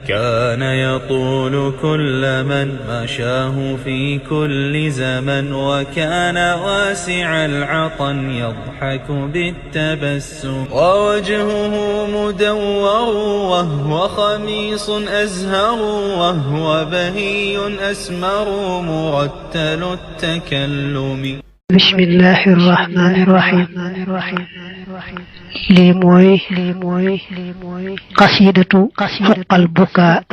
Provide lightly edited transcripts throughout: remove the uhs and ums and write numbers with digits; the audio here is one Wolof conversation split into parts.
كان يطول كل من مشاه في كل زمن وكان واسع العطن يضحك بالتبسم ووجهه مدور وهو خميص أزهر وهو بهي أسمر مرتل التكلم بسم الله الرحمن الرحيم lii mooy قصيدة حق البكاء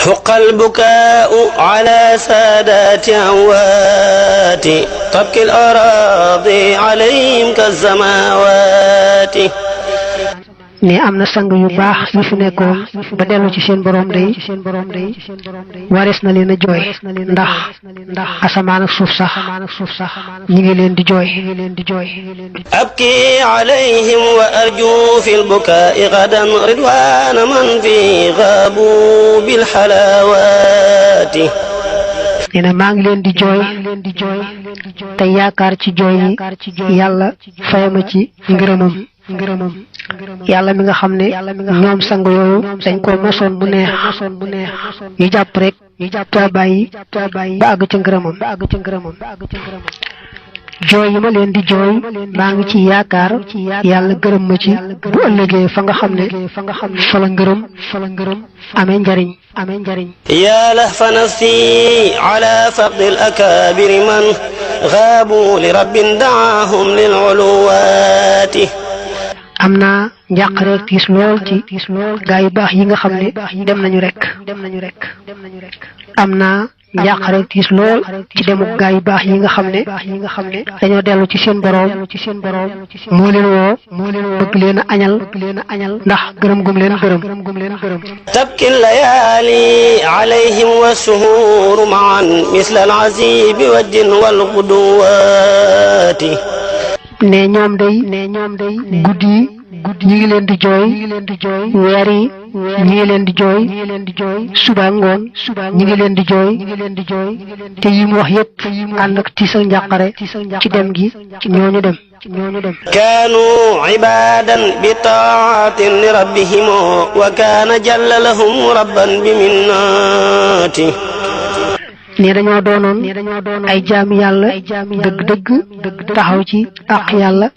حق البكاء على سادات أموات تبكي الأراضي عليهم كالسماوات ne am na sang yu baax yu fi nekkoon ba dellu ci seen borom day warees na leen a jooy ndax asamaan ak suuf sax ñi ngi leen di jooy أبكي عليهم وأرجو في البكاء غدا رضوان من في غابوا بالحلاوات nee na maa ngi leen di jooy te yaakaar ci jooy yi yàlla fayama ci ngërëmam yàlla mi nga xam ne ñoom sang yooyu dañ ko mosoon bu neex ñu jàpp rek te bàyyi ba àgg ca ngërëmam jooy yi ma leen di jooy maa ngi ci yaakaar yàlla gërëm ma ci bu ëllëgee fa nga xam ne fa la ngërëm amee njariñ يا لهف نفسي على فقد الأكابر من غابوا لرب دعاهم للعلوات am naa njàqare tiis lool ci gaa yu baax yi nga xam ne dem nañu rek am naa njàqare tiis lool ci demuk gaa yu baax yi nga xam ne dañoo dellu ci seen boroom moo leen woo bëgg leen a añal ndax gërëm gum leen gërëm تبكي الليالي عليهم والسهور معا مثل العزيب والجن والغدوات ne ñoom day guddi ñi ngi leen di jooy weer yi ñi ngi leen di jooy suba ngoon ñi ngi leen di jooy te yi mu wax yépp ànd ak tiis ak njàqare ci dem gi ñooñu dem كانوا عبادا بطاعة لربهم وكان جل لهم ربا بمناته ne dañoo doonoon ay jaami yàlla dëgg taxaw ci àq yàlla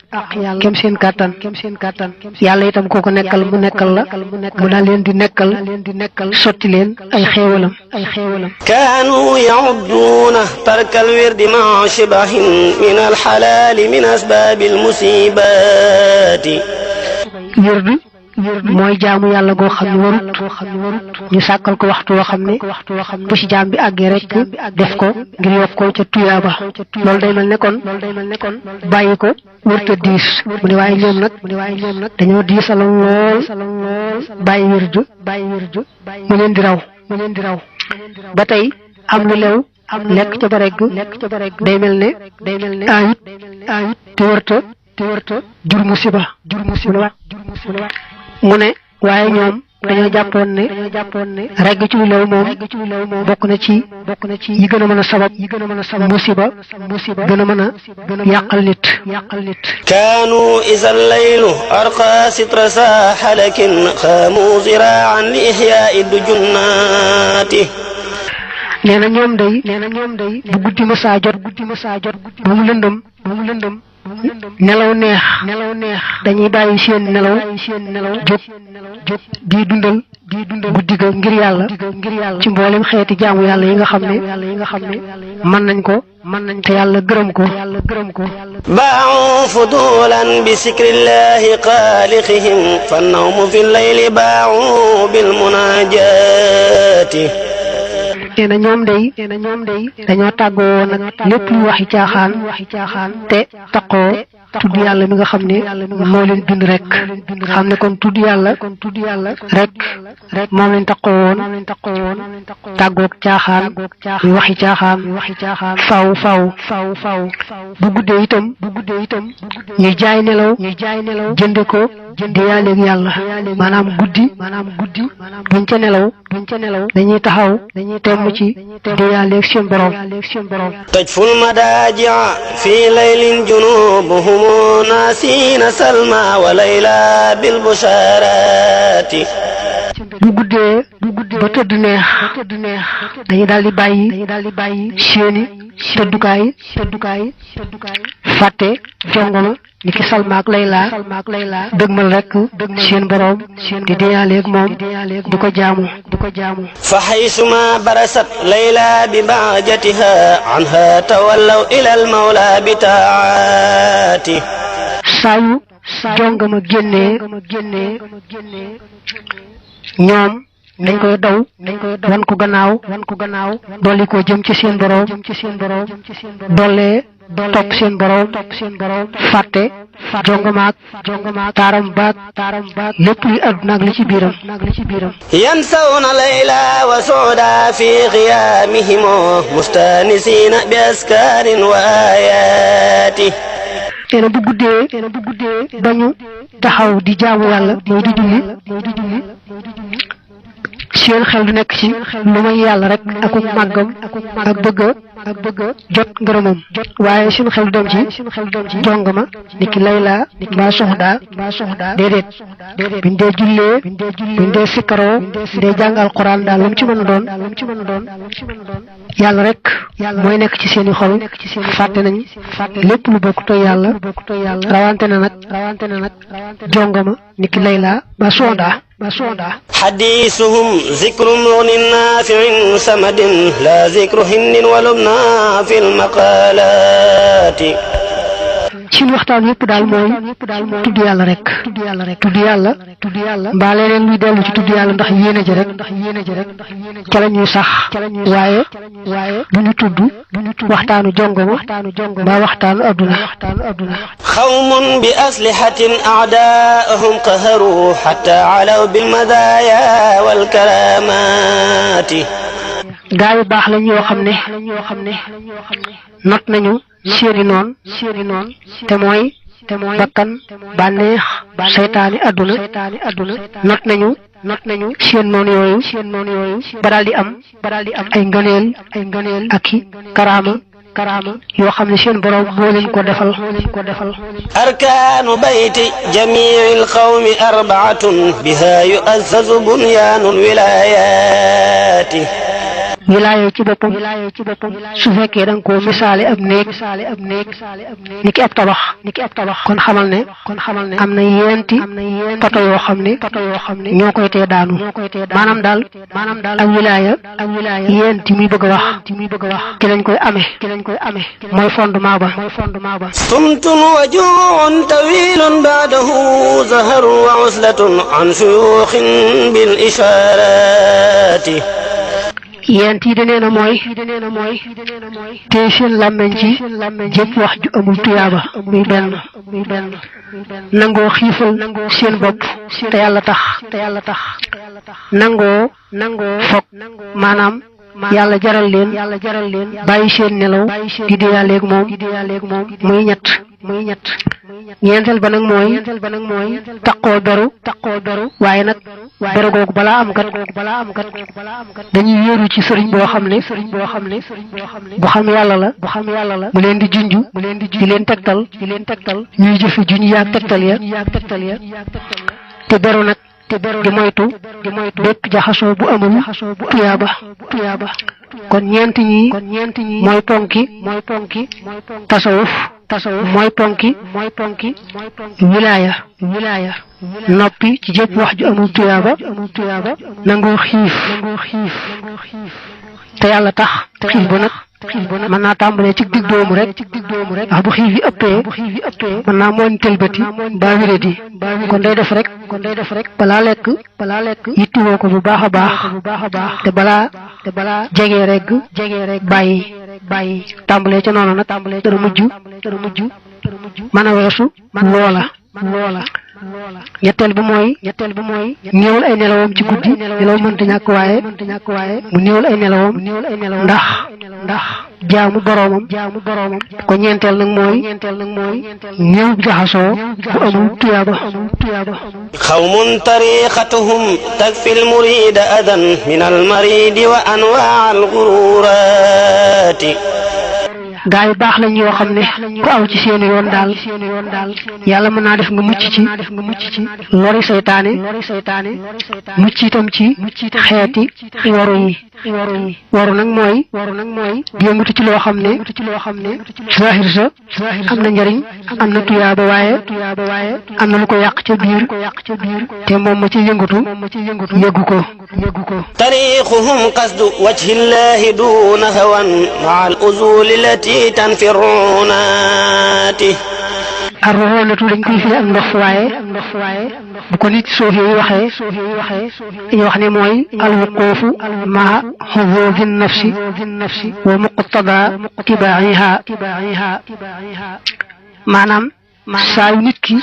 kem seen kàttan yàlla itam kooko nekkal mu nekkal la mu daal leen di nekkal sotti leen ay xéewalam كانوا يعدون ترك الورد مع شبه من الحلال من أسباب المصيبات wird mooy jaamu yàlla goo xam ne warut ñu sàkkal ko waxtu woo xam ne bu ci jaam bi àggee rek def ko ngir yokk ko ca tuyaaba loolu day mel ne kon bàyyi ko wërta diis mu ne waaye ñoom nag dañoo diisaloon lool bàyyi wird mu leen di raw ba tey am lu lew lekk ca ba regg day mel ne ayut te wërta jur musiba mu ne waaye ñoom dañoo jàppoon ne regg ci lu lew moom bokk na ci yi gën a mën a sabab musiba gën a mën a yàqal nit كانوا إذا الليل أرقى ستر ساح لكن خاموا زراعا لإحياء الدجنات nee na ñoom day bu guddi ma saa jot ba mu lëndëm nelaw neex dañuy bàyyi seen nelaw jóg di dundal guddi ga ngir yàlla ci mboolem xeeti jaamu yàlla yi nga xam ne mën nañ ko te yàlla gërëm ko باعوا فضولا بسكر الله خالقهم فالنوم في الليل باعوا بالمناجات nee na ñoom day dañoo tàggoo nag lépp lu waxi caaxaan te taqoo tudd yàlla mi nga xam ne moo leen bind rek xam ne kon tudd yàlla rek moom leen taqoo woon tàggoog caaxaan yu waxi caaxaan faw bu guddee itam ñuy jaay nelaw jënde ko diyaaleeg yàlla maanaam guddi buñ ca nelaw dañuy taxaw temm ci diyaaleeg seen borom تجفو المداجع في ليل جنوبهم ناسين سلمى وليلى بالبشارات bu guddee ba tëdd neex dañuy daal di bàyyi seeni tëddukaay fàtte jongoma ni ki Salma ak Layla dëgmal rek seen boroom di deyaaleeg moom di ko jaamu fa haysuma barasat Layla bi bahjatiha anha tawallaw ila al mawla bi taati saayu jongama génnee ñoom dañ koy daw wan ko gannaaw dolli ko jëm ci seen boroom dollee topp seen boroom fàtte jongamaak taaram baak lépp li àdduna ak li ci biiram yansawna layla wa sooda fi qiyaamihim mustanisina bi askaarin wa ayaati teena bu guddee bañu taxaw di jaamu yàlla mooy di julli seen xel du nekk ci lu may yàlla rek akuk màggam ak bëgg jot ngërëmam waaye seen xel du dem ci jongama ni ki Layla mbaa soxda déedéet biñ dee jullee biñ dee sikkaroo biñ dee jàng alquran daal lu mu ci mën a doon yàlla rek mooy nekk ci seeni xol fàtte nañ lépp lu bokk toy yàlla rawante na nag jongama ni ki Layla mbaa soxda حديثهم ذكر مغن نافع سمد لا ذكر هند ولبنى في المقالات suñu waxtaan yëpp daal mooy tudd yàlla rek tudd yàlla mbaa leneen luy dellu ci tudd yàlla ndax yéene ji rek ca la ñuy sax waaye du ñu tudd waxtaanu jongoma mbaa waxtaanu adduna xawmun bi aslihatin a'daa'ahum qaharu hatta alaw bil madaaya wal karaamaati gaa yu baax lañ yoo xam ne not nañu seeni noon te mooy bakkan bànneex seytaani adduna not nañu seen noon yooyu ba daal di am ay ngëneel ak i karaama yoo xam ne seen borom moo leen ko defal arkaanu bayti jamiil qawmi arbaatun biha yu'azzazu bunyaanul wilaayaati wilaaya ci boppam su fekkee da nga koo misaale ab néeg ni ki ab tabax kon xamal ne am na yeenti poto yoo xam ne ñoo koy tee daanu maanaam daal ak wilaaya yeenti muy bëgg a wax ci lañ koy amee mooy fondement ba sumtun wa ju'un tawilun ba'dahu zaharun wa uslatun an shuyuukhin bil ishaarati yent yi danee na mooy te seen làmmeñ ci jëpp wax ju amul tuyaaba muy benn nangoo xiifal seen bopp te yàlla tax nangoo fokk maanaam yàlla jaral leen bàyyi seen nelaw di diyaaleeg moom muy ñett ñeenteel ba nag mooy taqoo beru waaye nag beru googu balaa am kat dañuy wéeru ci sëriñ boo xam ne bu xam yàlla la mu leen di junju di leen tegtal ñuy jëfe juñ yaag tegtal ya te beru nag di moytu bépp jaxasoo bu amul tuyaaba kon ñeent ñi mooy ponki tasawuf mooy ponki wilaaya noppi ci jëpp wax ju amul tuyaaba nangoo xiif te yàlla tax xiif ba nag mën naa tàmbalee ci digg doomu rek ndax bu xiif yi ëppee mën naa mooñ tëlbati mbaa wéradi kon day def rek balaa lekk yittiwoo ko bu baax a baax te balaa jegee rek bàyyi tàmbalee ca noonu nag dara mujj mën a weesu loola ñetteel bi mooy néewal ay nelawam ci guddi nelaw mënta ñàkk waaye mu néewal ay nelawam ndax jaamu boroomam ko ñeenteel nag mooy néew jaxasoo bu amul tuyaaba xawmun tariqatuhum takfi almurida adan min almaridi wa anwaa algururati gaa yu baax lañ yoo xam ne ku aw ci seen yoon daal yàlla mën naa def nga mucc ci lori saytaane mucc itam ci xeeti waru nag mooy yëngatu ci loo xam ne zahir sa am na njariñ am na tuyaaba waaye am na lu ko yàq ca biir te moom ma ci yëngatu yëggu ko tariquhum qasdu wajhi llahi duna hawan maa al uzul lati tanfirunati arroxoonatu dañ koy firi ak ndox waaye bu ko nit suuf yi waxee dañuy wax ne mooy alwuquufu maa xuduudi nafsi wa muqtada tibaa'iha maanaam saa yu nit ki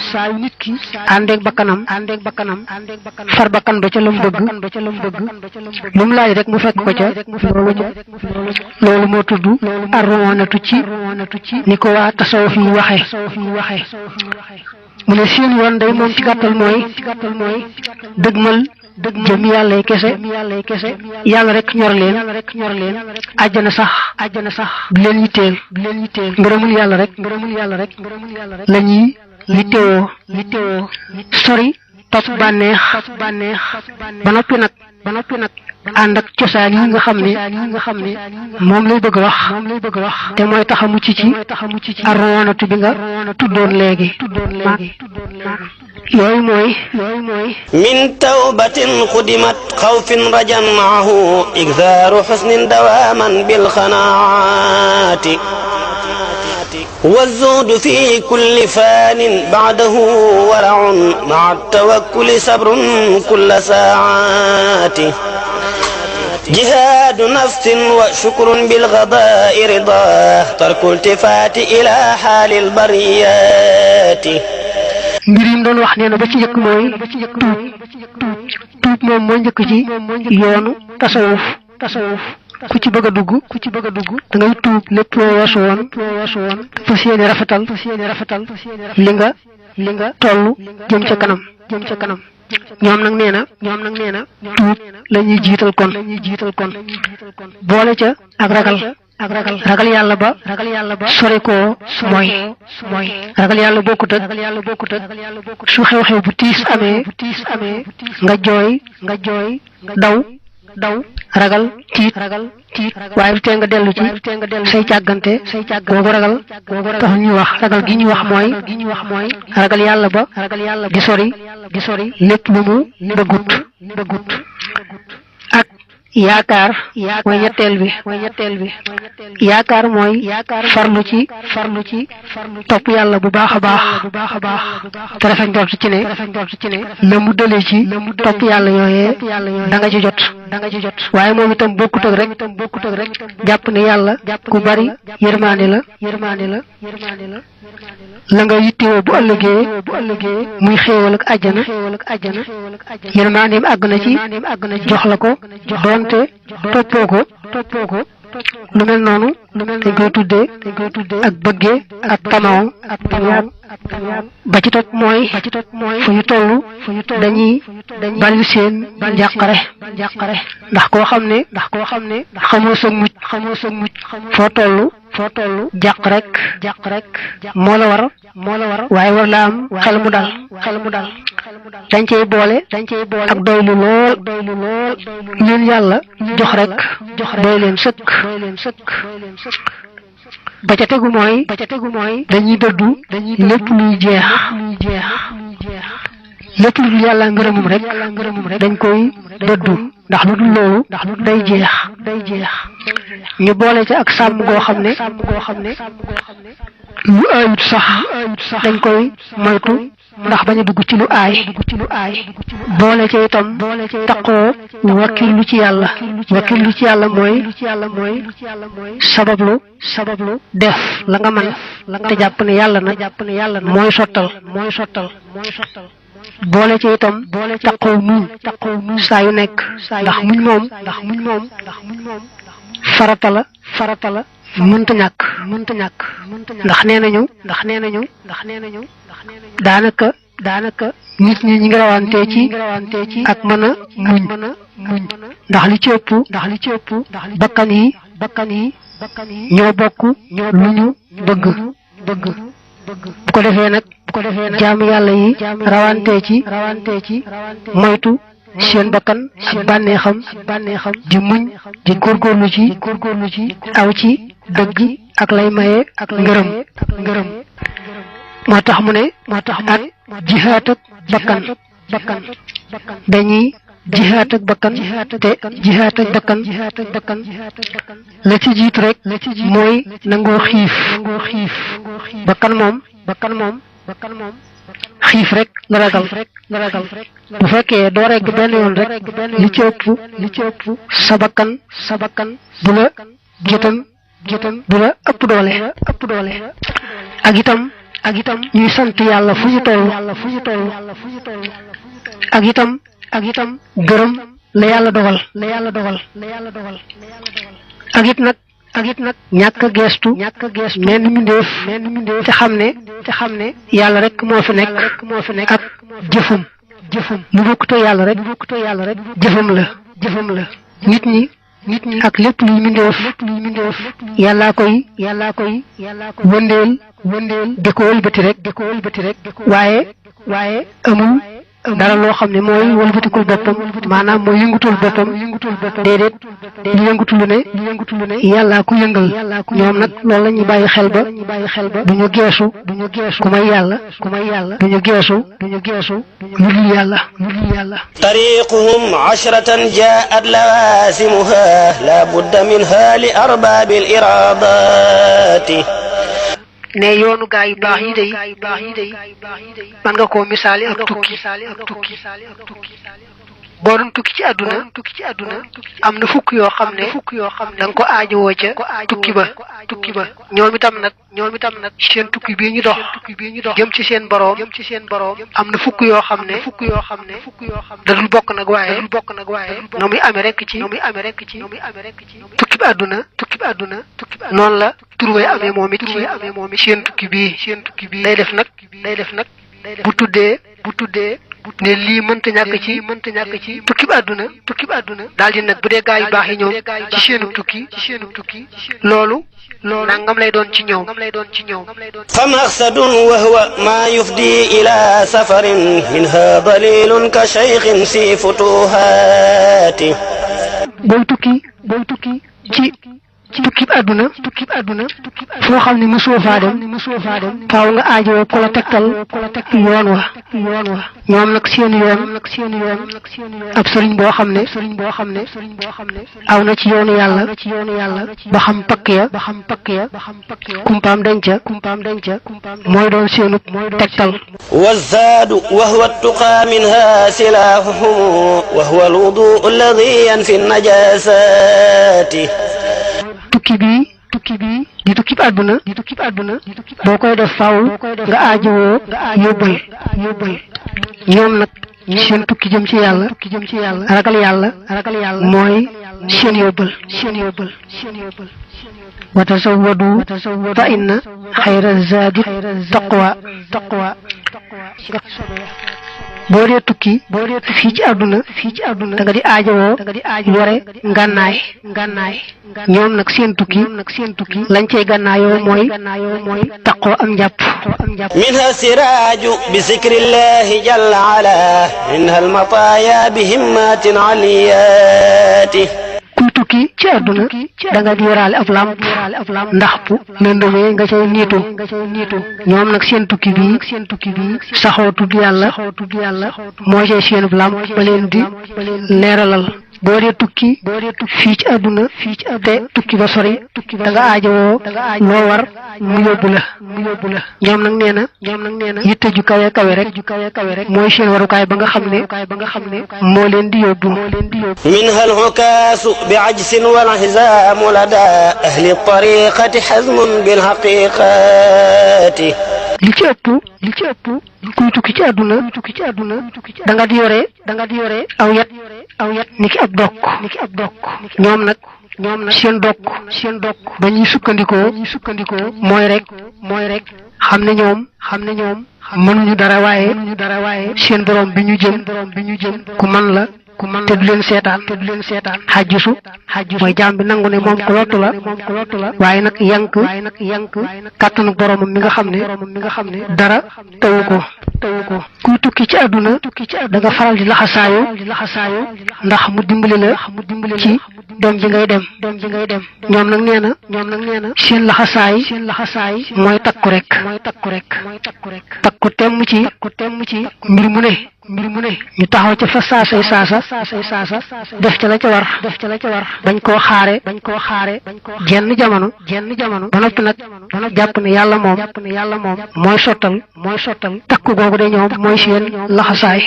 àndeeg bakkanam far bakkan ba ca lam bëgg lu mu laaj rek mu fekk ko ca loolu moo tudd arroonatu ci ni ko waa tasawuf yi waxe mu ne seen yoon day moom ci gàttal mooy dëgmal jëm yàlla yi kese yàlla rek ñor leen àjjana sax bi leen yitteel ngërëmul yàlla rek la ñuy yittewoo sori topp bànneex ba noppi nag ànd ak cosaan yi nga xam ne moom lay bëgg wax te mooy tax a mucc ci arroonatu bi nga tuddoon léegi yooyu mooy min tawbatin xudimat xawfin rajan maahu igzaaru xusnin dawaaman bil xanaati والزهد في كل فان بعده ورع مع التوكل صبر كل ساعات جهاد نفس وشكر بالغضاء رضا ترك التفات إلى حال البريات mbir yi mu doon wax nee na ba ci njëkk mooy tuub moom mooy njëkk ci yoonu tasawuf ku ci bëgg a dugg da ngay tuub lépp loo weesu woon fas yéene rafetal li nga toll jëm ca kanam ñoom nag nee na tuub la ñuy jiital kon boole ca ak ragal yàlla ba sori koo mooy ragal yàlla bokkut ak su xew-xew bu tiis amee nga jooy daw ragal tiit waaye du tee nga dellu ci say càggante googu ragal taxul ñuy wax ragal gi ñuy wax mooy ragal yàlla ba di sori lépp lu mu bëggut ak yaakaar mooy ñetteel bi yaakaar mooy farlu ci topp yàlla bu baax a baax te rafet njort ci ne la mu dëlee ci topp yàlla yooyee da nga ci jot waaye moom itam bokkut ak rek jàpp ne yàlla ku bari yërmaande la la nga yittewoo bu ëllëgee muy xéewal ak àjjana yërmaandeem àgg na ci jox la ko doonte toppoo ko lu mel noonu dañ koy tuddee ak bëggee ak tamaw ba ci topp mooy fu ñu toll dañuy bari seen njàqare ndax koo xam ne xamoo sa mucc foo toll jàq rek moo la war waaye war la am xel mu dal dañ cey boole ak doylu lool leen yàlla jox rek doy leen sëkk ba ca tegu mooy dañuy dëddu lépp luy jeex lépp lu dul yàlla ngërëmum rek dañ koy dëddu ndax lu dul loolu day jeex ñu boole ca ak sàmm goo xam ne lu aayut sax dañ koy moytu ndax bañ a dugg ci lu aay boole ca itam taqoo wakkirlu ci yàlla mooy sabablu def la nga mën te jàpp ne yàlla nag mooy sottal boole ci itam taqoo muñ saa yu nekk ndax muñ moom farata la mënta ñàkk ndax nee nañu daanaka nit ñi ngi rawantee ci ak mën a muñ ndax li ci ëpp bakkan yi ñoo bokk lu ñu bëgg bu ko defee nag jaamu yàlla yi rawante ci moytu seen bakkan ak bànneexam di muñ di góorgóorlu ci aw ci dëgg ak lay maye ak ngërëm moo tax mu ne ak jihaat ak bakkan dañuy jihaat ak bakkan te jihaat ak bakkan la ci jiitu rek mooy nangoo xiif bakkan moom xiif rek la ragal bu fekkee doo regg benn yoon rek li ci ëpp sa bakkan du la gétan du la ëpp doole ak itam ñuy sant yàlla fu ñu toll ak itam gërëm la yàlla dogal ak it nag ñàkk a geestu menn mbindeef te xam ne yàlla rek moo fi nekk ak jëfum lu bokkutoo yàlla rek jëfam la nit ñi ak lépp luy mbindeef yàllaa koy wëndeel di ko wëlbati rek waaye amul dara loo xam ne mooy wëlbatikul boppam maanaam mooy yëngutul boppam déedéet di yëngutu lu ne yàllaa ku yëngal ñoom nag loolu la ñuy bàyyi xel ba duñu geesu ku may yàlla duñu geesu lu dul yàlla tariquhum ashratan jaat lawasimuha la budda minha li arbaabil iradati ne yoonu gaa yu baax yi day man nga koo misaali ak tukki boo doon tukki ci àdduna am na fukk yoo xam ne da nga ko aajowoo ca tukki ba ñoom itam nag seen tukki bii ñu dox jëm ci seen boroom am na fukk yoo xam ne da dul bokk nag waaye no muy amee rek ci tukki bi àdduna noonu la turway amee moom it seen tukki bii day def nag bu tuddee ne lii mënta ñàkk ci tukki bi àdduna daal di nag bu dee gaa yu baax yi ñoom ci seenu tukki loolu nangam lay doon ci ñoom fa maqsadun wa huwa ma yufdi ila safarin minha dalilun ka shaykhin si futuhati booy tukki ci tukki àdduna foo xam ne mosoo faa dem faaw nga aajoo ku la tegtal yoon wa ñoom nag seen yoon ab sëriñ boo xam ne aw na ci yoonu yàlla ba xam pakk ya kumpaam denca mooy doon seenu tegtal والزاد وهو التقى منها سلاحهم وهو الوضوء الذي ينفي النجاسات tukki bii di tukki àdduna boo koy def faaw nga aajowoo yóbbal ñoom nag seen tukki jëm ci yàlla ragal yàlla mooy seen yóbbal wa tazawwadu fa inna xayra zaadi taqwa boo dee tukki fii ci àdduna da nga di aajowoo yore ngànnaay ñoom nag seen tukki lañ cey gànnaayoo mooy taqoo am njàpp minha siraaju bi zikrillahi jalla ala minha almataaya bi himmatin aliyati kuy tukki ci àdduna da nga di yoraale ab lamp ndax bu lëndëmee nga cay niitu ñoom nag seen tukki bi saxoo tudd yàlla moo cay seen lamp ba leen di leeralal boo dee tukki fii ci àdduna te tukki ba sori da nga aajowoo loo war mu yóbbu la ñoom nag nee na yitte ju kawe rek mooy seen warukaay ba nga xam ne moo leen di yóbbu minha alxukaasu bi ajsin wal xisaamu lada ahli tariqati xazmun bil xaqiqati li ci ëpp kuy tukki ci àdduna da nga di yore aw yat niki ab dokk ñoom nag seen dokk ba ñuy sukkandikoo mooy rek xam ne ñoom mënuñu dara waaye seen borom bi ñu jëm ku te du leen seetaan xajjisu mooy jaam bi nangu ne moom ku lottu la waaye nag yank kàttanu boromam mi nga xam ne dara tawu ko kuy tukki ci àdduna da nga faral di laxasaayu ndax mu dimbali la ci dem ji ngay dem ñoom nag nee na seen laxasaay mooy takku rek takku temm ci mbir mu ne ñu taxaw ca fa saasay saasa def ca la ca war bañ koo xaare jenn jamono ba noppi nag jàpp ne yàlla moom mooy sottal takku googu de ñoom mooy seen laxasaay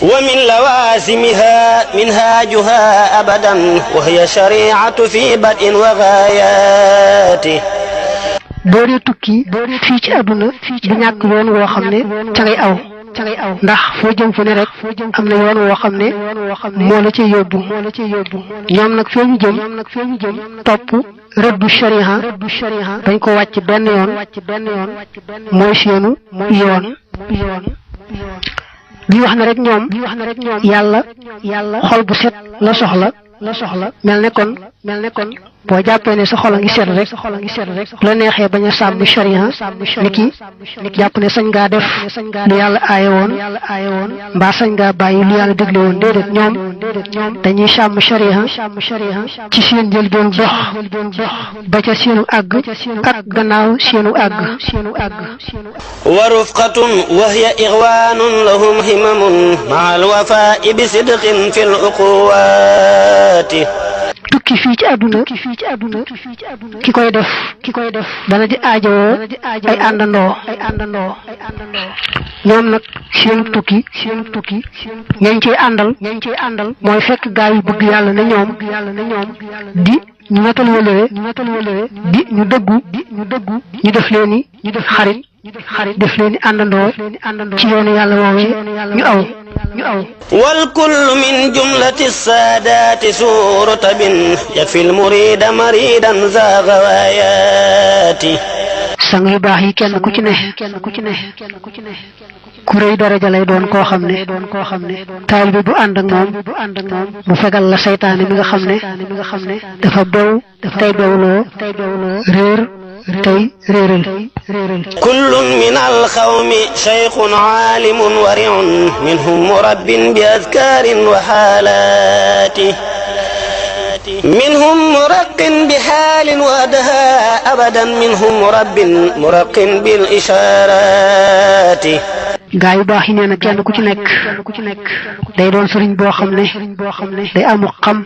wa min lawasimiha minhajuha abadan wa hiya shari'atu fi bad'in wa ghayati boo dee tukki fii ci àdduna du ñàkk yoon woo xam ne ca ngay aw ndax foo jëm fu ne rek am na yoon woo xam ne moo la ca yóbbu ñoom nag fee ñu jëm topp rëddu shariha dañ ko wàcc benn yoon mooy seenu yoon bi wax na rek ñoom yàlla xol bu set la soxla mel ne kon boo jàppee ne sa xol a ngi set rek la neexee bañ a sàmm sharia niki jàpp ne sañ ngaa def lu yàlla aaye woon mbaa sañ ngaa bàyyi lu yàlla digle woon déedéet ñoom dañuy sàmm sharia ci seen njëlbéenu dox ba ca seenu àgg ak gannaaw seenu àgg wa rufqatun wa hiya ixwanun lahum himamun maa alwafaa'i bi sidqin fi l uquwaati tukki fii ci àdduna ki koy def dana di aajowoo ay àndandoo ñoom nag seenu tukki ñañ ciy àndal mooy fekk gaa yu bëgg yàlla ne ñoom di ñu matal wëlëre di ñu dëggu ñu def leeni xarit def leeni àndandoo ci yoonu yàlla woowee ñu aw wal kullu min jumlati saadaati suuratabin yakfi l murida maridan za gawayaati sang yu baax yi kenn ku ci ne ku rëy daraja lay doon koo xam ne taalibe bu ànd ak moom mu fegal la seytaane mi nga xam ne dafa bew tey bewloo réer tey réeral kullun min alxawmi shaykhun aalimun wari'un minhum murabbin bi azkaarin wa xaalaati minhum muraqqin bi xaalin wa adaha abadan minhum muraqqin bil ishaaraati gaa yu baax yi nee na kenn ku ci nekk day doon sëriñ boo xam ne day amuk xam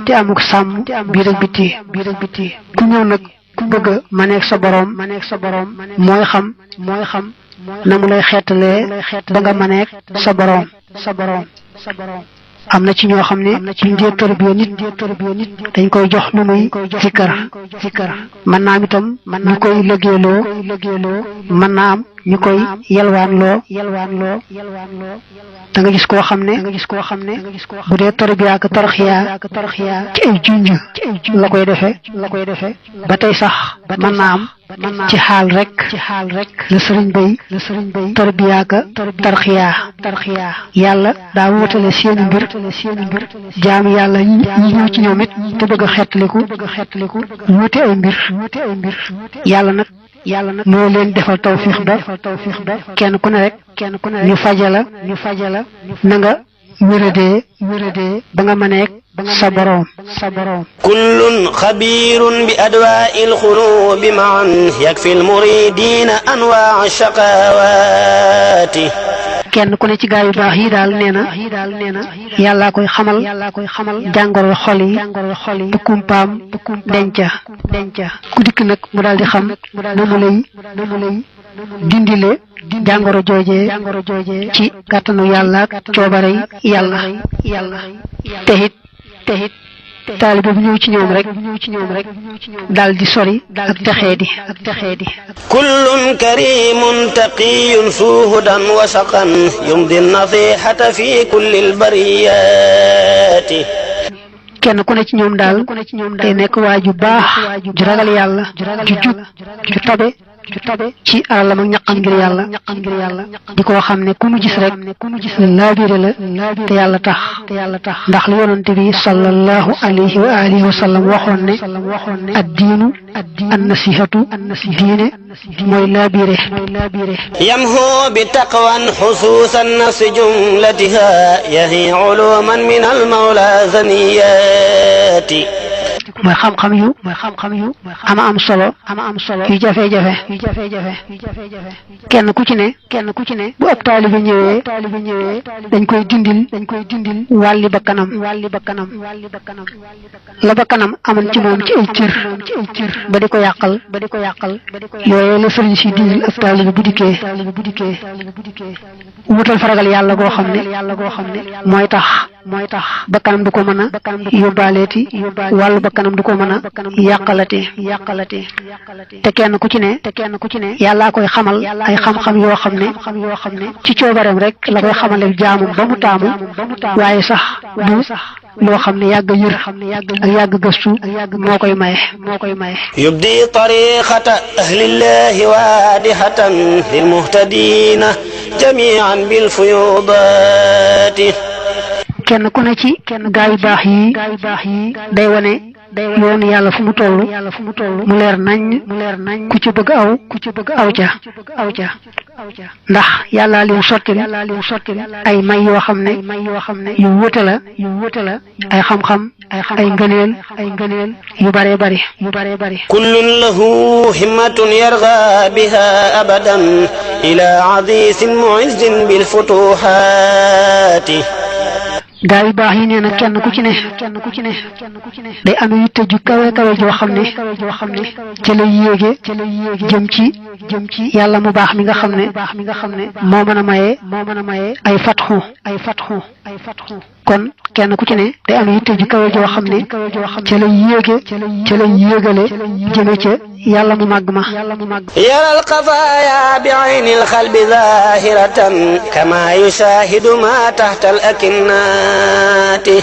te amuk sàmm biir ak biti ku ñëw nag ku bëgg a maneeg sa boroom mooy xam na mu lay xeetalee ba nga maneeg sa boroom am na ci ñoo xam ne buñ dee tërbiya nit dañ koy jox lu muy zikkar mën naa am itam ñu koy lëggeeloo mën naa am ñu koy yelwaanloo da nga gis koo xam ne bu dee tarbiya ak tarxiya ci ay junj la koy defee ba tey sax mën naa am ci xaal rek la sëriñ bay tarbiya ak tarxiya yàlla daa wutale seeni mbir jaam yàlla ñi ñëw ci ñoom it te bëgg a xettaliku wuute ay mbir yàlla nag moo leen defal tawfiix ba kenn ku ne rek ñu fajala na nga wéradee ba nga mëneek sa boroom kullun xabiirun bi adwaa'i l-xuruubi ma'an yakfi l-muridiina anwaa'a shaqaawaati kenn ku ne ci gaa yu baax yi daal nee na yàllaa koy xamal jàngoro xol yi bu kumpaam denca ku dikk nag mu daal di xam na mu lay dindile jàngoro joojee ci kàttanu yàlla ak coobarey yàlla te it taalibe bu ñëw ci ñoom rek daal di sori ak texeedi kullun karimun taqiyun suhudan wa saqan yumdi nasihata fi kulli lbariyaati kenn ku ne ci ñoom daal day nekk waa ju baax ju ragal yàlla ju jub ju tabe ci alalam ak ñaqam ngir yàlla di koo xam ne ku mu gis rek laabiire la te yàlla tax ndax lu yonante bi sallallahu alayhi wa alihi wa sallam waxoon ne ad-diinu an-nasihatu diine mooy laabiire yamhu bi taqwan xusuusan nafsi jumlatiha yahi uluman min al-mawla zaniyati mooy xam-xam yu am solo yu jafe-jafe kenn ku ci ne bu ab taalibe ñëwee dañ koy dindil wàlli bakkanam la bakkanam amoon ci moom ci ay cër ba di ko yàqal yooyu la sëriñ si dindil ab taalibe bu dikkee wutal faragal yàlla goo xam ne mooy tax bakkanam du ko mën a yóbbaaleeti wàllu bakkanam du ko mën a yàqalati te kenn ku ci ne yàllaa koy xamal ay xam-xam yoo xam ne ci coobareem rek la koy xamale jaamum ba mu taamu waaye sax du loo xam ne yàgg yër ak yàgg gëstu moo koy maye yubdi tariqata ahlillahi waadihatan lil muhtadina jamian bil fuyudati kenn ku ne ci gaa yu baax yi day wane yoonu yàlla fu mu toll mu leer nañ ku ci bëgg aw ca ndax yàlla leen sottil ay may yoo xam ne yu wute la ay xam-xam ay ngëneel yu bare bari kullun lahu himmatun yargha biha abadan ila azisin mu'izzin bil futuhati gaa yu baax yi nee na kenn ku ci ne day am yitte ju kawe joo xam ne ca la yéege jëm ci yàlla mu baax mi nga xam ne moo mën a maye ay fatxu kon kenn ku ci ne day am yitte ju kawe joo xam ne ca la yéegale jëme ca yàlla mu màgg ma yaral xafaaya bi aynil xalbi zahiratan kama yushahidu ma tahta al akinnati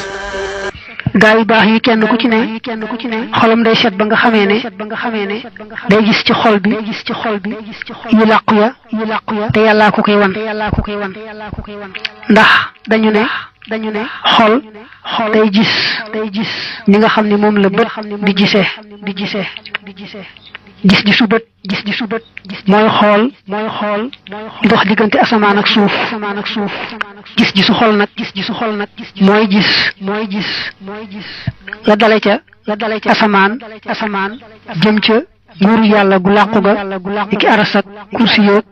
gaa yu baax yi kenn ku ci ne xolam day set ba nga xamee ne day gis ci xol bi yu làqu ya te yàllaa ko koy wan ndax dañu ne xol day gis ni nga xam ne moom la bët di gisee gis-gisu bët mooy xool di dox diggante asamaan ak suuf gis-gisu xol nag mooy gis la dale ca asamaan jëm ca nguuru yàlla gu làqu ga iki aras ak kursi yoog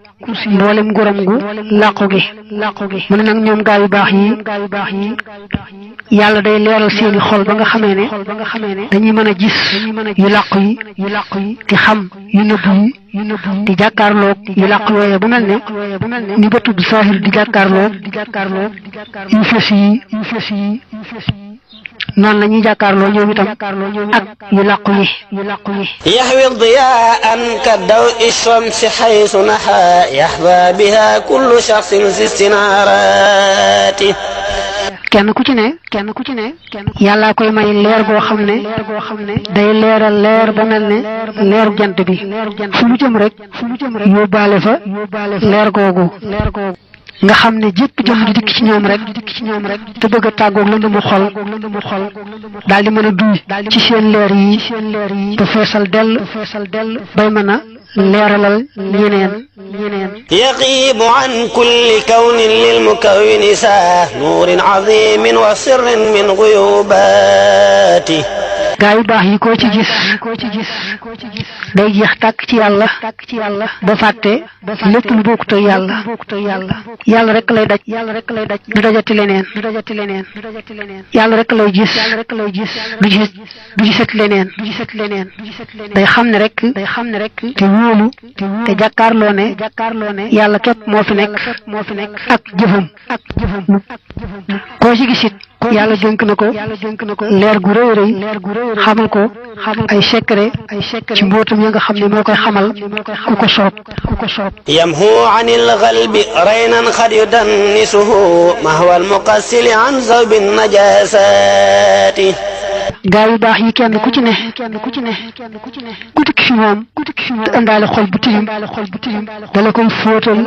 mboolem nguuram gu làqu gi mu ne nag ñoom gaa yu baax yi yàlla day leeral seeni xol ba nga xamee ne dañuy mën a gis yu làqu yi di xam yu nëbbu yi di jàkkaarloog yu làqu yooye bu mel ne ni ba tudd saahir di jàkkaarloog yu fës yi noonu la ñuy jàkkaarloo ñoom itam ak yu làqu yi yahwi diyaan ka dawi shamsi haysu naha yahba biha kullu shakhsin zi istinarati kenn ku ci ne yàllaa koy may leer goo xam ne day leeral leer ba mel ne leeru jant bi fu mu jëm rek yóbbaale fa leer googu nga xam ne jépp jëm di dikk ci ñoom rek te bëgg a tàggoog lëndëmu xol daal di mën a duy ci seen leer yi ba feesal dell bay mën a leeralal ñeneen yaqibu an kulli kawnin lil mukawwini saa nuurin azimin wa sirrin min guyubati gaa yu baax yi koo ci gis day jeex tàkk ci yàlla ba fàtte lépp lu bokkut ak yàlla rek lay daj du dajati leneen yàlla rek lay gis du gisat leneen day xam ne rek te wóolu te jàkkaarloo ne yàlla képp moo fi nekk ak jëfam koo ci gisit yàlla dénk na ko leer gu rëy xamal ko ay secret ci mbootam ya nga xam ne moo koy xamal ku ko soob yamhu anil qalbi raynan qad yudannisuhu mahwa al muqassili an zawbin najasati gaa yu baax yi kenn ku ci ne ku tukki fi moom te indaale xol bu tilim dala koy fóotal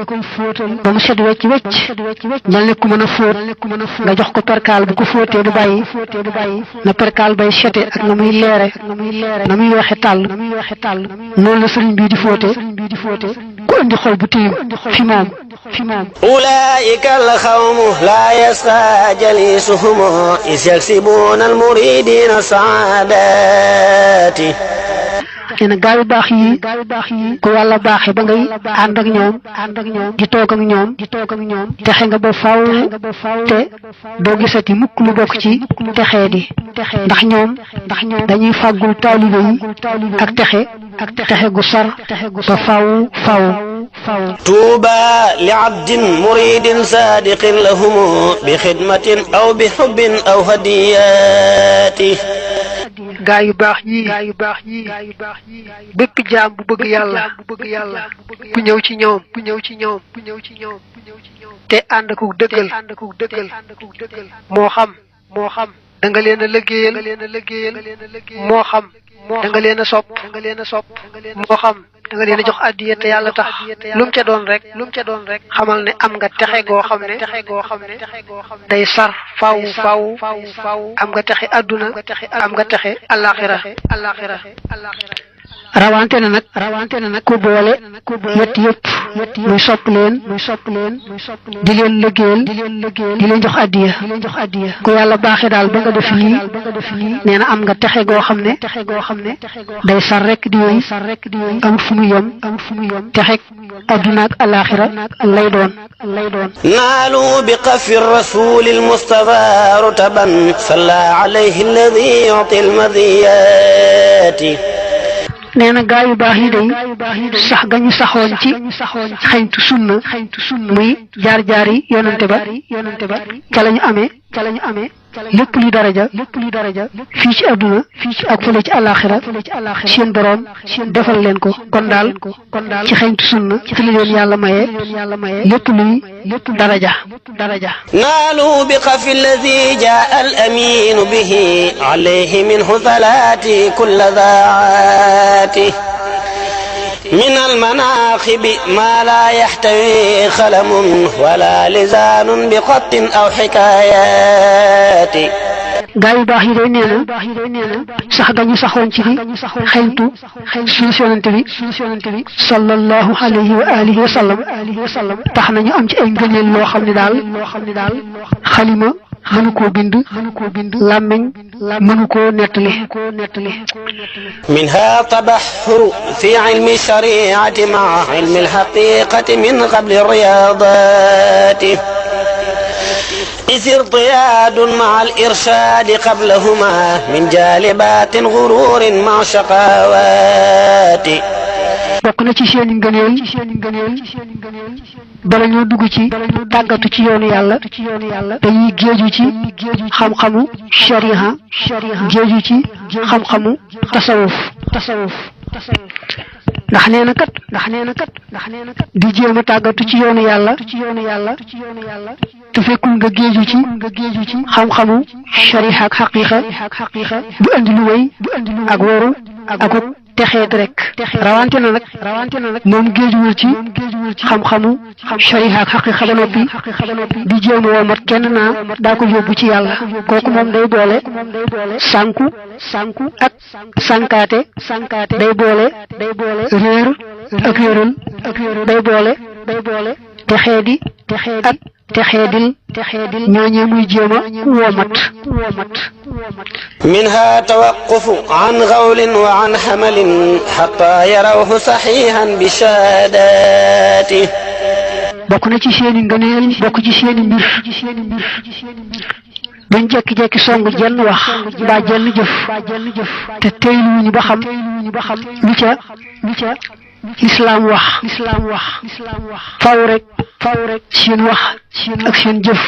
ba mu set wecc mel ne ku mën a fóot nga jox ko perkaal bu ko fóotee du bàyyi na perkaal bay sete ak na muy leere na muy weexe tàll noonu la sëriñ bii di fóote ku indi xol bu tilim fi moom ulaa'ika al-qawmu laa yasqaa jaliisuhum iz yaksibuuna al-muriidiina saadaati nee na gaa yu baax yi ku yàlla baaxee ba ngay ànd ak ñoom di toog ak ñoom texe nga ba faw te doo gisati mukk lu bokk ci texee di ndax ñoom dañuy fàggul taalibe yi ak texe gu sar ba faw tuuba li abdin muridin saadiqin lahum bi xidmatin aw bi xubbin aw hadiyaati gaa yu baax ñi bépp jaam bu bëgg yàlla ku ñëw ci ñoom te ànd ak dëggal moo xam da nga leen a liggéeyal moo xam da nga leen a sopp moo xam da nga leen a jox addiya te yàlla tax lu mu ca doon rek xamal ne am nga texe goo xam ne day sar faw am nga texe adduna am nga texe alaxira rawante na nag ku boole yett yëpp muy sopp leen di leen liggéeyal di leen jox addiya ku yàlla baaxee daal ba nga def lii nee na am nga texe goo xam ne day sar rek di wéy amul fu mu yem texe adduna ak alaxira lay doon naalu bi qafi rasuli almustafa rutaban salla alayhi alladi yuti almadiyati nee na gaa yu baax yi day sax ga ñu saxoon ci xañtu sunna muy jaar-jaar yi yonante ba ca la ñu amee lépp luy daraja fii ci àdduna ak fële ci àllaaxira seen boroom defal leen ko kon daal ci xañtu sunna ci la leen yàlla maye lépp luy daraja naalu bi qafi alladi jaa al aminu bihi alayhi minhu salaati kulla daati من المناخب ما لا يحتوي خلم ولا لسان بخط أو حكايات gaa yu baax yi day nee na sax ga ñu saxoon ci di xeyntu suñu yonante bi sallallahu alayhi wa alihi wa sallam tax nañu am ci ay ngëneel loo xam ne daal xalima mënu koo bind làmmiñ mënu koo nettali منها تبحر في علم الشريعة مع علم الحقيقة من قبل الرياضات إذ ارتياد مع الإرشاد قبلهما من جالبات غرور مع شقاوات bokk na ci seen ngëneel bala ñoo dugg ci tàggatu ci yoonu yàlla dañuy géeju ci xam-xamu shariha géeju ci xam-xamu tasawuf ndax nee na kat di jéem a tàggatu ci yoonu yàlla te fekkul nga géeju ci xam-xamu shariha ak xaqiqa du andi lu wéy ak waru ak texeet rek rawante na nag moom géejuwul ci xam-xamu shariha ak xaqiqa ba noppi di jéem a womat kenn naa daa ko yóbbu ci yàlla kooku moom day boole sànku ak sànkaate day boole réer ak réeral day boole texeedi ak texeedil ñooñee muy jéem a womat منها توقف عن غول وعن حمل حتى يروه صحيحا بشهاداته bokk na ci seeni ngëneel bokk ci seeni mbir dañ jekki-jekki song jenn wax mbaa jenn jëf te teyluwuñu ba xam lu ca lislaam wax faw rek seen wax ak seen jëf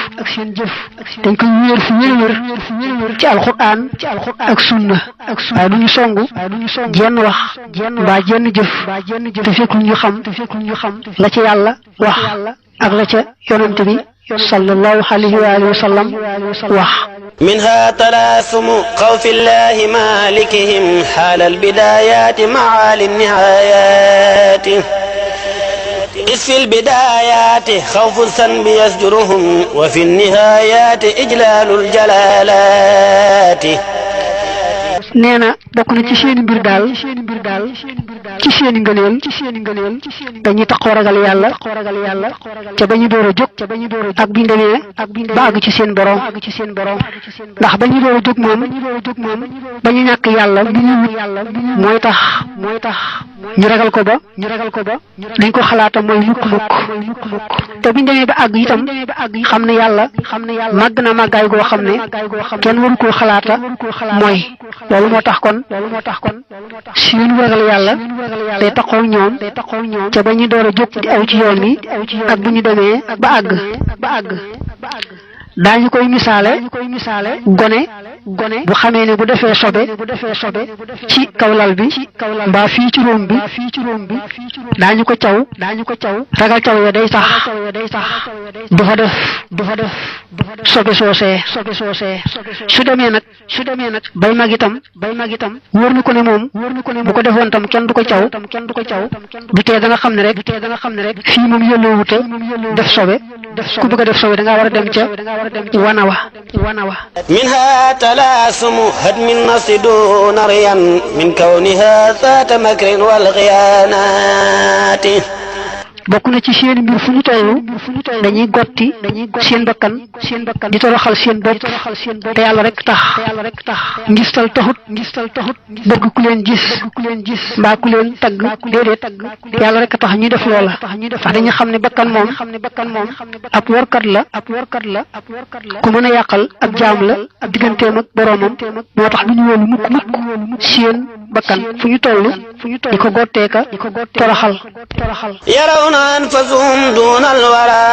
dañ koy wéer fu wér ci alxuraan ak sunna waaye du ñu songu jenn wax mbaa jenn jëf te fekkul ñu xam la ca yàlla wax ak la ca yonante bi sallallahu alayhi wa alihi wa sallam wax منها تلاثم خوف الله مالكهم حال البدايات مع النهايات إذ في البدايات خوف الذنب يزجرهم وفي النهايات إجلال الجلالات nee na bokk na ci seeni mbir daal ci seeni ngëneel dañuy taxoo ragal yàlla ca ba ñu door a jóg ak biñ demee ba àgg ci seen borom ndax ba ñu door a jóg moom ba ñu ñàkk yàlla bi ñu mooy tax ñu ragal ko ba dañ ko xalaata mooy lukk te biñ demee ba àgg itam xam ne yàlla màgg na màggaay goo xam ne kenn waru koo xalaata mooy loolu moo tax kon seen ragal yàlla day taxaw ñoom ca ba ñu door a jóg di aw ci yoon wi ak bu ñu demee ba àgg daañu koy misaale gone bu xamee ne bu defee sobe ci kaw lal bi mbaa fii ci róom bi daañu ko caw ragal caw ya day tax du fa def sobe soosee su demee nag bay mag itam wóor na ko ne moom bu ko defoon tam kenn du ko caw du tee da nga xam ne rek fii moom yëlloo wuta def sobe ku bëgg a def sobe da ngaa war a dem ca wana wa منها تلاسم هدم النص دون ريا من كونها ذات مكر والخيانات bokk na ci seen mbir fu ñu tollu dañuy gotti seen bakkan di toroxal seen bopp te yàlla rek tax ngistal taxut bëgg ku leen gis mbaa ku leen tagg déedéet yàlla rek tax ñuy def loola ndax dañu xam ne bakkan moom ab workat la ku mën a yàqal ab jaam la ab digganteem ak boroomam moo tax du ñu wóolu mukk seen bakkan fu ñu toll di ko gotteeka toroxal يرون أنفسهم دون الورى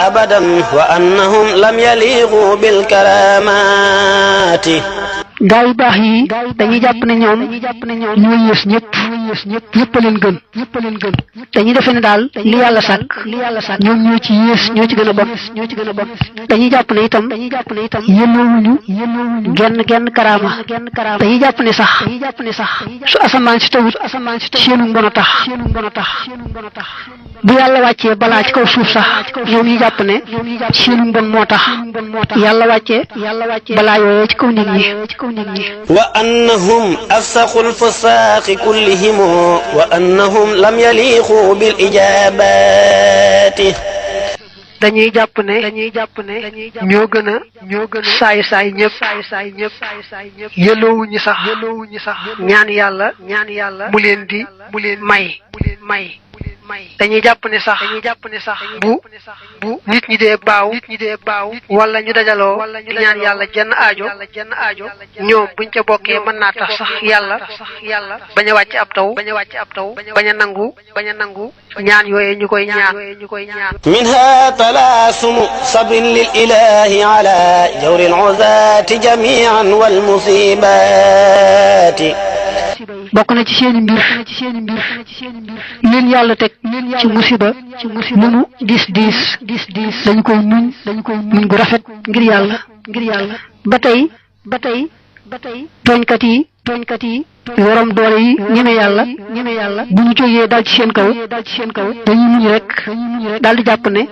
أبدا وأنهم لم يليقوا بالكرامات gaa yu baax yi dañuy jàpp ne ñoom ñoo yées ñëpp a leen gën dañuy defe ne daal li yàlla sàkk ñoom ñoo ci yées ñoo ci gën a bon dañuy jàpp ne itam yelloowuñu genn karaama dañuy jàpp ne sax su asamaan si tawut seenu mbon a tax bu yàlla wàccee balaa ci kaw suuf sax ñoom ñi jàpp ne seenu mbon moo tax yàlla wàccee balaa yooyee ci kaw nit ñi وأنهم أفسخوا الفساق كلهم وأنهم لم يليقوا بالإجابات dañuy jàpp ne ñoo gën a saay ñëpp yelloowuñu sax ñaan yàlla mu leen di may dañuy jàpp ne sax bu nit ñi dee baaw wala ñu dajaloo di ñaan yàlla jenn aajo ñoom buñ ca bokkee mën naa tax sax yàlla bañ a wàcc ab taw bañ a nangu ñaan yooye ñu koy ñaan منها تلاسم صبر للإله على جور العزاة جميعا والمصيبات bokk na ci seeni mbir leen yàlla teg ci musiba lu mu diis dañu koy muñ gu rafet ngir yàlla ba tey tooñkat yi yorom doole yi ñeme yàlla bu ñu jógee dal ci seen kaw dañuy muñ rek daal di jàpp ne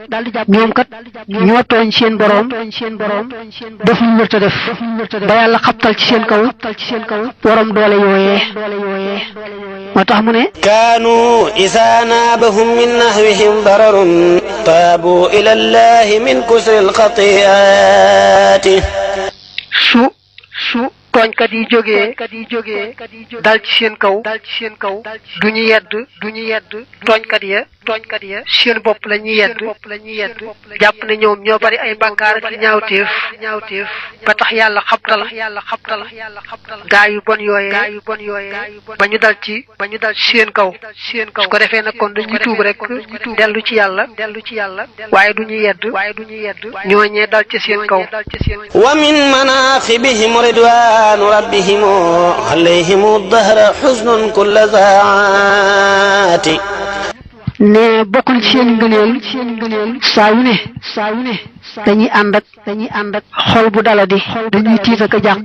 ñoom kat ñoo tooñ seen boroom def lu wërta def ba yàlla xabtal ci seen kaw yorom doole yooyee moo tax mu ne kaanu isa naabahum min nahwihim dararun taabu ila allahi min kusri alxatiati su tooñkat yi jógee dal ci seen kaw duñu yedd tooñkat ya seen bopp la ñuy yedd jàpp ne ñoom ñoo bari ay bàkkaar ak ñaawteef ba tax yàlla xabtal gaa yu bon yooyee ba ñu dal ci seen kaw su ko defee nag kon dañuy tuub rek dellu ci yàlla waaye duñu yedd ñooñee dal ci seen kaw wa min manaqibihim ridwanu rabbihim alayhim ad-dahra huznun kulla zaati ne bokk na ci seen ngëneel saa yu ne dañuy ànd ak xol bu daladi dañuy tiit ak a jàq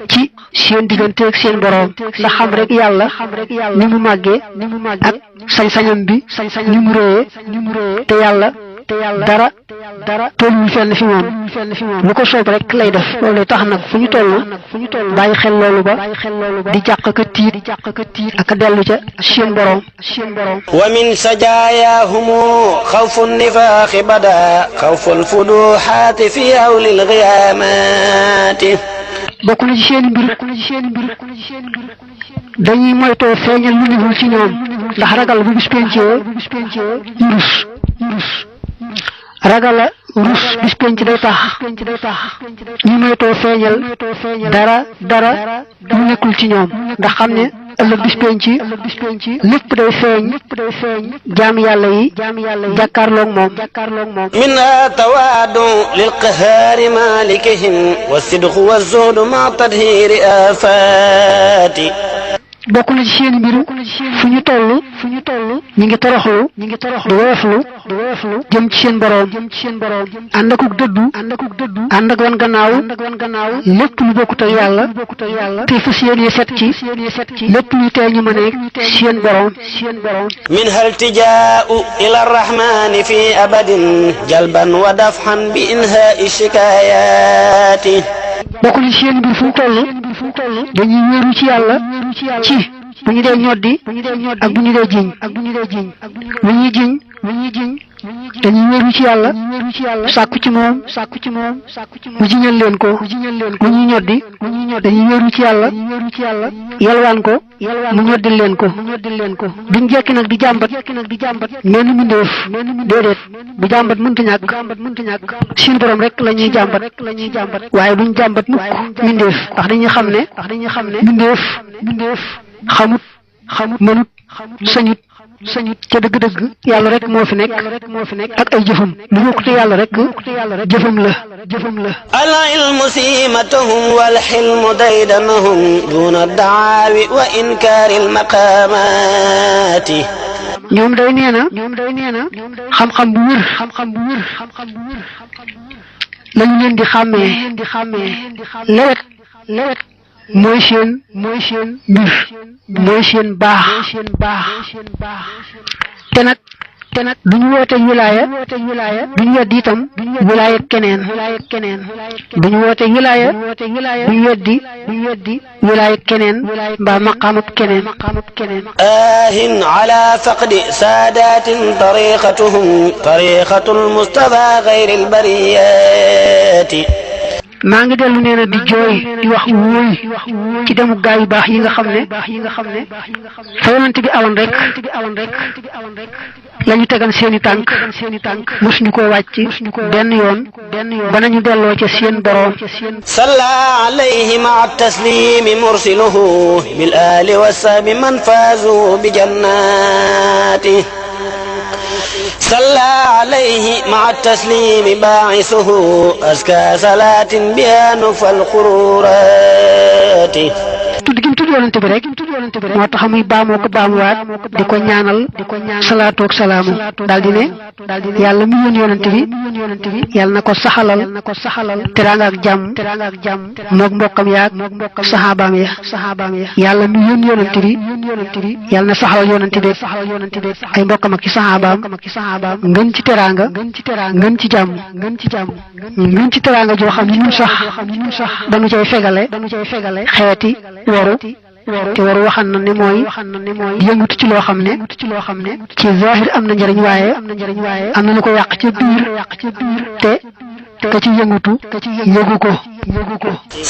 ci seen diggante ak seen boroom ndax xam rek yàlla ni mu màggee ak sañ-sañam bi ni mu réyee te yàlla dara tolluwul fenn fi moom lu ko soob rek lay def loolu tax nag fu ñu toll bàyyi xel loolu ba di jàq ka tiit ak a dellu ca seen boroom wa min sajaayahumu xawfu nifaaxi bada xawfu alfuduxaati fi hawli alxiyaamaati bokk na ci seen mbir dañuy moytoo feeñal lu newul ci ñoom ndax ragal bu bis pencee rus ragala rus bis penc day tax ñu moytoo feeñal dara lu nekkul ci ñoom ndax xam ne ëllëg bis penc lépp day feeñ jaam yàlla yi jàkkaarloog moom minha tawaadu lilqahaari malikihim wa sidqu wa zuhdu ma tadhiri afaati bokk na ci seen mbir fu ñu toll ñi ngi toroxlu di woyoflu jëm ci seen boroom ànd akuk dëddu ànd ak wan gannaaw lépp lu bokkut ak yàlla te fas yéene set ci lépp luy tee ñu mën a seen boroom minha iltijaau ila arrahmani fi abadin jalban wa dafhan bi inhaai shikayaati bokk na ci seen mbir fu ñu toll dañuy wéeru ci yàlla ci bu ñu dee ñoddi ak bu ñu dee jiñ bu ñuy jiñ dañuy wéeru ci yàlla sàkku ci moom mu jiñal leen ko bu ñuy ñoddi dañuy wéeru ci yàlla yalwaan ko mu ñoddil leen ko duñ jekki nag di jàmbat menn mbindeef déedéet bu jàmbat mënta ñàkk suñu borom rek la ñuy jàmbat waaye duñ jàmbat mukk mbindeef ndax dañuy xam ne mbindeef xamut mënut sañut ca dëgg-dëgg yàlla rek moo fi nekk ak ay jëfam lu bokkute yàlla rek jëfam la al ilmu siimatahum wal xilmu daydanahum duna daawi wa inkaari al maqaamaati ñoom day nee na xam-xam bu wér lañu leen di xàmmee lewet mooy seen mbir mooy seen baax te nag duñu woote wilaaya duñu weddi itam wilaaya keneen duñu woote wilaaya duñu weddi wilaaya keneen mbaa maqaamab keneen aahin ala faqdi saadatin tariqatul mustafa xayril bariyaati maa ngi dellu nee na di jooy di wax wóoy ci demu gaa yu baax yi nga xam ne fa yonent bi awoon rek la ñu tegan seeni tànk mosuñu koo wàcc benn yoon ba nañu delloo ca seen boroom salla alayhi maa taslimi mursiluhu bil ali wa sahbi man faazu bi jannaati صلى عليه مع التسليم باعثه أزكى صلاة بها نفى القرورات tudd gi mu tudd yonante bi rek moo tax muy baamoo ko baamuwaat di ko ñaanal salaatu ak salaamu daal di ne yàlla mi yónni yonante bi yàlla na ko saxalal teraanga ak jàmm moog mbokkam yaag saxaabaam ya yàlla mi yónni yonante bi yàlla na saxalal yonante bi ay mbokkam ak ci saxaabaam ngën ci teraanga ngën ci jàmm ngën ci teraanga joo xam ne ñun sax dañu cay fegale xeeti waru te waru waxan na ne mooy yëngutu ci loo xam ne ci zahir am na njëriñ waaye am na lu ko yàq ca biir te ka ci yëngutu yëgu ko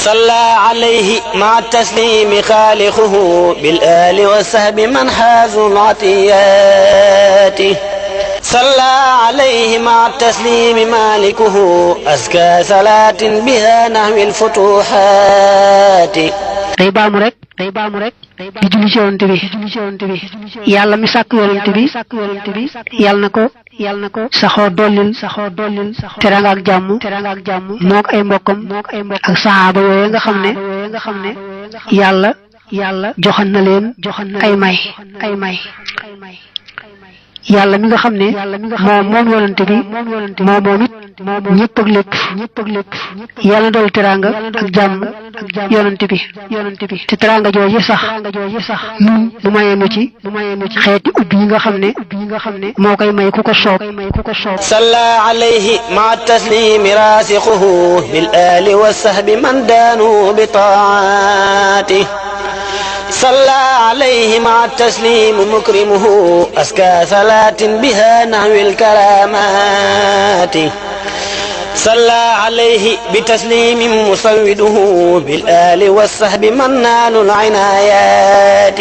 salla alayhi ma taslimi xaaliquhu bil ali wa sahbi man xaazu atiyati صلى عليه مع التسليم مالكه أزكى صلاة بها نحو الفتوحات day baamu rek di julli ci yonent bi yàlla mi sàkk yonent bi yàlla na ko saxoo dollil teraanga ak jàmm mook ay mbokkam ak saxaaba yooyu nga xam ne yàlla joxan na leen ay may yàlla mi nga xam ne moom yonante bi moom it ñëpp ak lépp yàlla dool teraanga ak jàmm yonante bi te teraanga jooju sax nun mu mayee nu ci xeeti ubbi yi nga xam ne moo koy may ku ko soob salla alayhi ma taslimi rasiquhu bil ali wa sahbi man daanu bi taati صلى عليه مع التسليم مكرمه أزكى صلاة بها نحو الكرامات صلى عليه بتسليم مسوده بالآل والصحب منال العنايات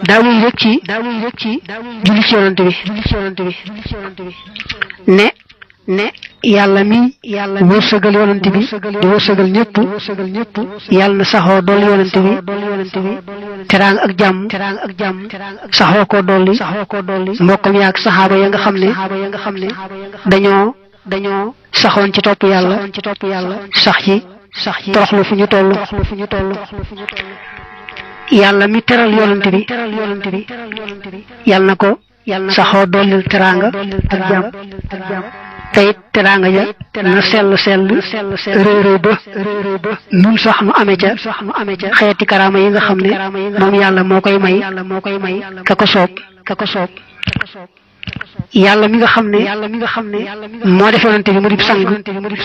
daawuy rek ci julli ci yonante bi ne yàlla mi wërsëgal yonante bi di wërsëgal ñëpp yàlla na saxoo dolli yonante bi teraanga ak jàmm saxoo ko dolli mbokkam yaak saxaaba ya nga xam ne dañoo saxoon ci topp yàlla sax ci toroxlu fu ñu toll yàlla mi teral yonante bi yàlla na ko saxoo dollil teraanga ak jàmm teyit teraanga ja na sell réeréy ba nun sax nu amee ca xeeti karaama yi nga xam ne moom yàlla moo koy may ka ko soob yàlla mi nga xam ne moo def yonante bi mu di sang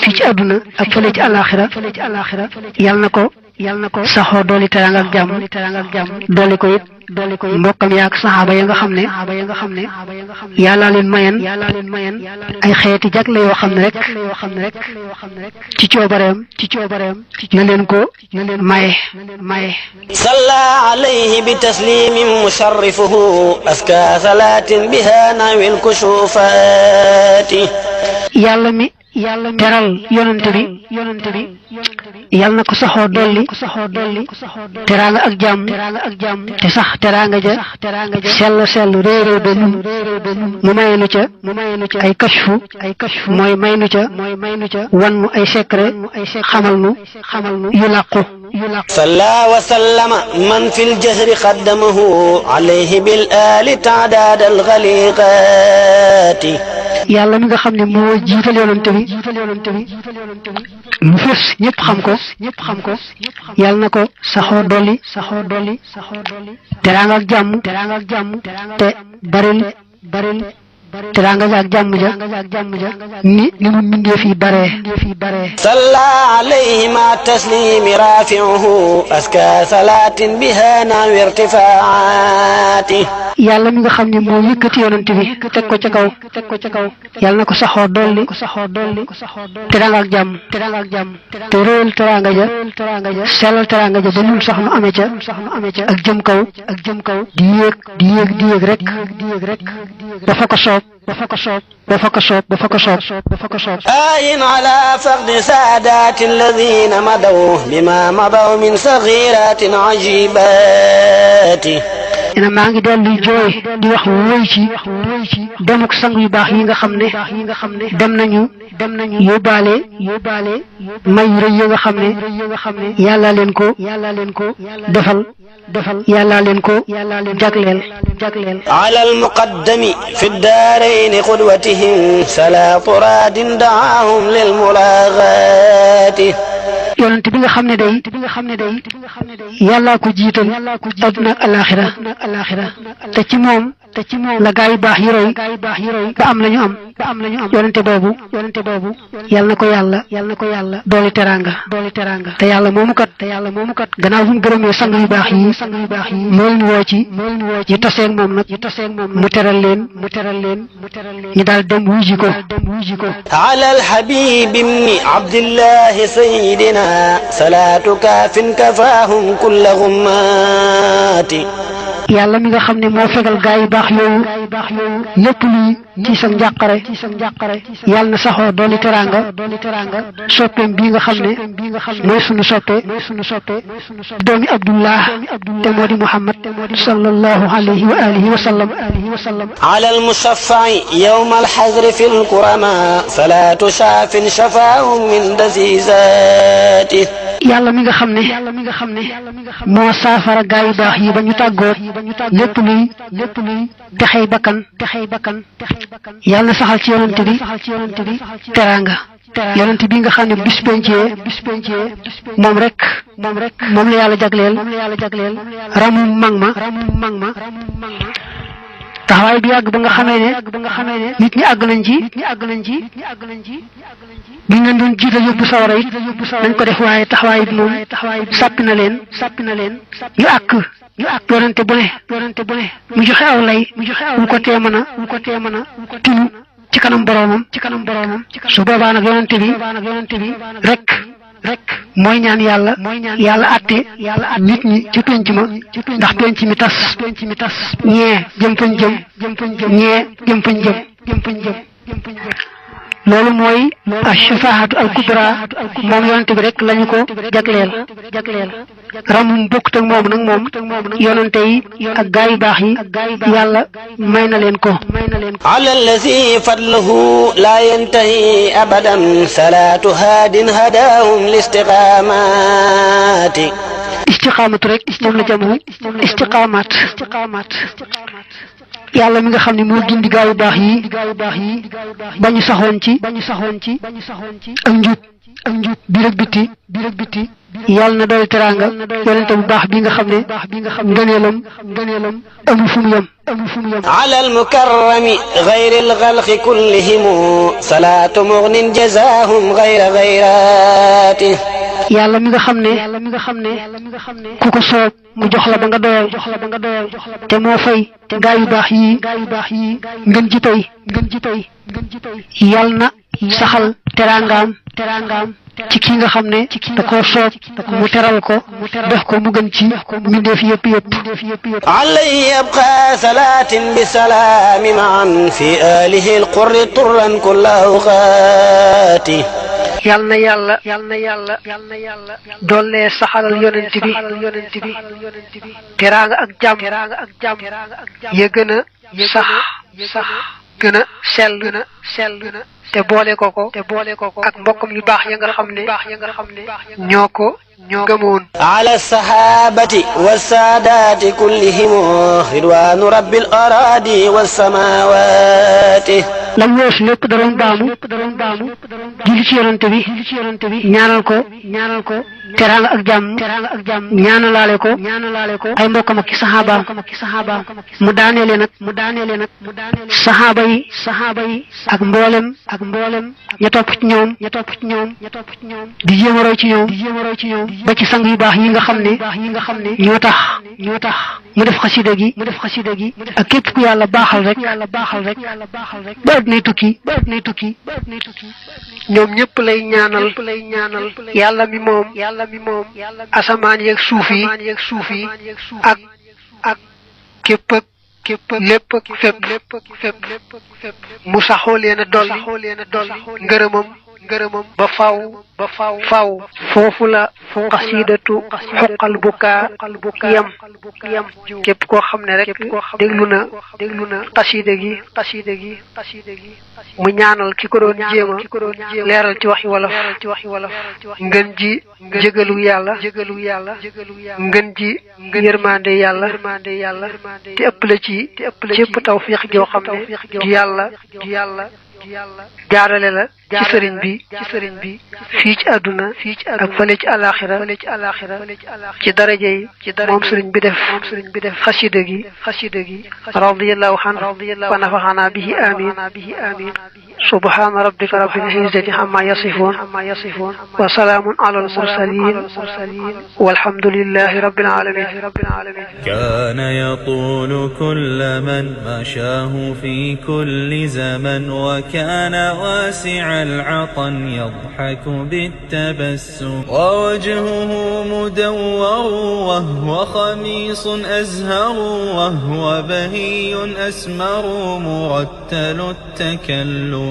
fii ci àdduna ak fële ci àllaaxira yàlla na ko saxoo dooli teraanga ak jàmm dooli ko it mbokkam yaak saxaaba ya nga xam ne yàlla leen mayen ay xeeti jagle yoo xam ne rek ci coobareem na leen ko maye salla alayhi bi taslimin musharrifuhu aska salatin biha nawil kushufati yàlla mi teral yonante bi yàlla na ko saxoo dolli teraanga ak jàmm te sax teraanga ja sell réeréy ba nun mu mayenu ca ay kashfu mooy may nu ca wan nu ay secret xamal nu yu làqu salla wa sallama man fil jahri qaddamahu alayhi bil ali ta'dad al ghaliqati yàlla mi nga xam ne moo jiital yonante bi mu fës ñëpp xam ko yàlla na ko saxoo dolli teraanga ak jàmm te baril teraanga ja ak jàmm ja ni mu mbindeef yi bare salla alayhi ma taslimi rafi'uhu aska salatin biha nawi irtifaati yàlla mi nga xam ne moo yëkkati yonante bi teg ko ca kaw yàlla na ko saxoo dolli teraanga ak jàmm te réel teraanga ja sellal teraanga ja ba nun sax nu amee ca ak jëm kaw di yéeg rek ba fa ko soob آين على فقد سادات الذين مضوا بما مضوا من صغيرات عجيبات ina maa ngi dellu jooy di wax wóoy ci demuk sang yu baax yi nga xam ne dem nañu yóbbaale may yu rëy yi nga xam ne yàlla leen ko defal yàlla leen ko jagleel على المقدم في الدارين قدوتهم سلا طراد دعاهم للملاغات yonent bi nga xam ne day yàllaa ko jiital adduna ak alaxira te ci moom la gaa yu baax yi roy ba am lañu am yonente boobu yàlla na ko yàlla dooli teraanga te yàlla moomu kat gannaaw bu mu gërëmee sang yu baax yi moo leen woo ci ñu taseeg moom nag mu teral leen ñu daal dem wuji ko على الحبيب ابن عبد الله سيدنا صلاة كاف كفاهم كل غمات yàlla mi nga xam ne moo fegal gaa yu baax yooyu lépp luy tiis ak njàqare yàlla na saxoo dooli teraanga soppeem bii nga xam ne mooy sunu soppe doomi Abdullah te moo di Muhammad sallallahu alayhi wa alihi wa sallam على المشفع يوم الحجر في الكرماء صلاة شاف شفاهم من دزيزاته yàlla mi nga xam ne moo saafara gaa yu baax yi ba ñu tàggoot lépp luy texey bakkan yàlla na saxal ci yonante bi teraanga yonante bi nga xam ne bis pencee moom rek moom la yàlla jagleel ramum mag ma taxawaay bi yàgg ba nga xamee ne nit ñi àgg nañ ci biñ leen doon jiital yóbbu sawara it nañ ko def waaye taxawaay bi moom sàppi na leen ñu àkk yonente bu ne mu joxe aw lay mu ko tee mën a tinu ci kanam boroomam su boobaa nag yonente bi rek mooy ñaan yàlla àtte nit ñi ci penc ma ndax penc mi tas ñee jëm fañ jëm ñee jëm fañ jëm loolu mooy ash-shafaa'atu al-kubra moom yonente bi rek lañu ko jagleel ramum bokkut ak moom nag yonente yi ak gaa yu baax yi yàlla may na leen ko ala allazi fadluhu la yantahi abadan salatu haadin hadahum listiqamati istiqamatu rek moom la jamu istiqamat yàlla mi nga xam ne moo gindi gaa yu baax yi ba ñu saxoon ci ak njub biir ak biti yàlla na doy teraanga yonente bu baax bi nga xam ne ngëneelam amul fu mu yem ala almukarrami gayri alxalqi kullihim salaatu mugnin jazaahum gayra gayrati yàlla mi nga xam ne ku ko soob mu jox la ba nga doyal te moo fay gaa yu baax yi ngën ji tey yàlla na saxal teraangaam ci ki nga xam ne da koo soob mu teral ko def ko mu gën ci mbindeef yëpp alayhi yabqa salaatin bi salaami maan fi alihi alqurri turran kulla awqaati yal na yàlla doole saxalal yonent bi teraanga ak jàmm ya gën a sax gën a sell te boole ko ak mbokkam yu baax ya nga xam ne ñoo gëmoon ala sahabati wassaadati kullihim ridwanu rabbil aradi wassamawati lam weesu lépp da doon baamu julli ci yonante bi ñaanal ko teraanga ak jàmm ñaanalaale ko ay mbokkam ak saxaabaam mu daaneele nag saxaaba yi ak mboolem ña topp ci ñoom di jéem a roy ci ñoom ba ci sang yu baax yi nga xam ne ñoo tax mu def xasida gi ak képp ku yàlla baaxal rek ba addunay tukki ñoom ñëpp lay ñaanal yàlla mi moom asamaan yeeg suuf yi ak képp lépp ak fépp mu saxoo leen a dolli ngërëmam ba faw foofu la xasidatu xuqal bukaa yam képp koo xam ne rek déglu na xasida gi mu ñaanal ki ko doon jéema leeral ci waxi wolof ngën ji jégalu yàlla ngën ji yërmande yàlla te ëpp la ci cépp tawfiix joo xam ne ju yàlla jaarale la ci sëriñ bi fii ci àdduna ak fële ci alaxira ci daraja yi moom sëriñ bi def xasida gi radiyallahu anhu wa nafaxana bihi amin subhana rabbika rabbil izzati amma yasifun wa salaamun ala al mursalin walhamdulillahi rabbil alamin كان يطول كل من مشاه في كل زمن وكان واسع العطن يضحك بالتبسم ووجهه مدور وهو خميص أزهر وهو بهي أسمر مرتل التكلم